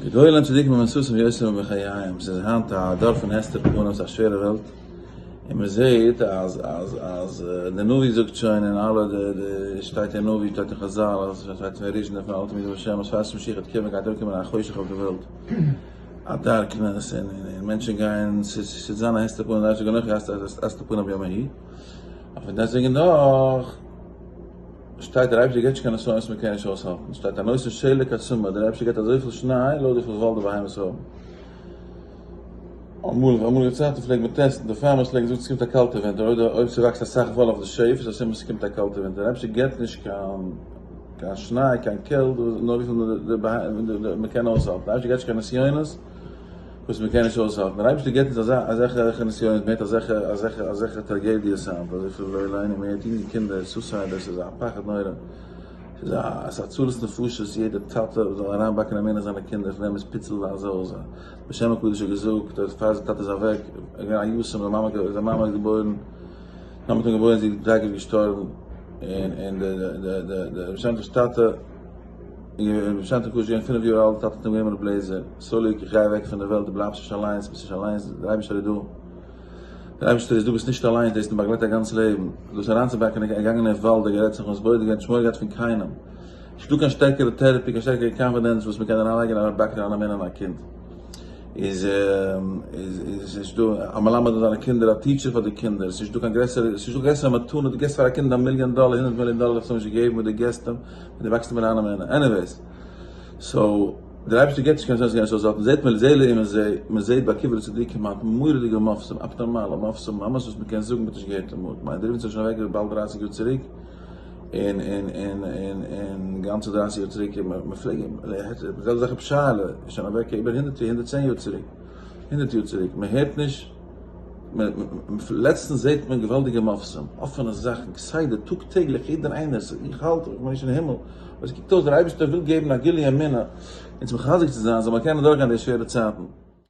גדולים צדיקים במעשתם יותר מבחייהם, ס'איז היינט א דור פון הסתר פנים, ס'איז א שווערע וועלט, און מען זעט אז אז אז די נביא זאגט שוין און אלע די די שטייט אין נביא שטייט אין חזל אז שטייט פון ריזשינער פון אלע תלמידי בשם אז פאר משיח וועט קומען גייט אראפקומען א חושך אויף די וועלט, א darkness און און מענטשן גייען ס'וועט זיין א הסתר פנים, די אייבערשטער גענוג הסתר פנים ביום ההוא, אבער פון דעסטוועגן דאך. שטייט דער אייבערשטער געבט נישט קיין נסיונות מען קען נישט אויסהאלטן, שטייט הנותן שלג כצמר, דער אייבערשטער געבט אזויפיל שניי לויט וויפיל וואל די בהמות האבן. אמאל אמאליגע צייטן פלעגט מען טעסטן, די farmers פלעגן זאגן ס'קומט א קאלטע ווינטער, אויב אויב ס'וואקסט אסאך וואל אויף די שעף איז א סימן ס'קומט א קאלטע ווינטער, דער אייבערשטער געבט נישט קיין קיין שניי קיין קעלט נאר וויפיל מען קען אויסהאלטן, דער אייבערשטער געבט נישט קיין נסיונות. וואס מען קען נישט אויסהאלטן, דער אייבערשטער געבט אונז אזא אזעלכע נסיונות, מען הערט אזעלכע אזעלכע אזעלכע טראגעדיעס היינט, אזויפיל לא עלינו, מען הערט יונגע קינדער suicide, עס איז א פחד נורא, עס איז א עס איז הצלת נפשות, יעדער טאטע זאל אריינבאקן אמונה אין זיינע קינדער, פון דעם איז פיצל אזוי אזוי, בעל שם הקדוש האט געזאגט אז פאר זיין טאטע איז אוועק, ער איז געווען א יתום, זיין מאמע זיין מאמע איז געבוירן, זיין מאמע האט אים געבוירן, זי איז תיכף געשטארבן, און און די די די די בעל שם טוב'ס טאטע. און בשעת איך איז געווען פינף יאר אלט, טאטע האט אים גענומען ר' לעזער, סוליק, איך גיי אוועק פון דער וועלט, דו בלייבסט נישט אליינס, ביסט נישט אליינס, דער אייבערשטער איז דא, דער אייבערשטער איז דא, ביסט נישט אליינס, דאס האט אים באגלייט א גאנץ לעבן, דאס אריינצובאקן, ער איז געגאנגען אין וואלד, ער האט גערעדט זיך מתבודד געווען, נישט מורא געהאט פון קיינעם, נישט דא קיין שטערקערע therapy, קיין שטערקערע confidence וואס מען קען אריינלייגן און אריינבאקן אין א מענער און א קינד. איז איז נישט דא א מלמד פאר זיינע קינדער א teacher פאר די קינדער עס איז נישט דא קיין גרעסערע עס איז נישט דא גרעסערע מתנה דו געסט פאר א קינד א מיליאן דאלער 100 מיליאן דאלער האסטו נישט געגעבן וואס דו געסט אים און דו וואקסט אים אריין אמונה anyways so דער אייבערשטער געבט נישט קיין זעלטן נישט אויסהאלטן זעט מען זה לעומת זה מען זעט ביי קברי צדיקים היינט מורא'דיגע מופתים אבנארמאלע מופתים ממש וואס מען קען זאגן מען האט נישט געהערט אמאל כ'מיין דער ריבניצער איז שוין אוועק באלד דרייסיג יאר צוריק. און און און און און גאנצע דרייסיג יאר צוריק און מען פלעג אים די זעלבע זאך רבי שייעלע איז שוין אוועק איבער הונדערט יאר 110 יאר צוריק הונדערט יאר צוריק מען הערט נישט לעצטנס זעט מען געוואלדיגע מופתים אפענע זאכן כסדר טאג טעגליך יעדער איינער איך האלט איך בין נישט אין הימל אבער עס קוקט אויס דער אייבערשטער וויל געבן א גילוי אמונה אונז מחזק צו זיין זאל מען קענען דורכגיין די שווערע צייטן.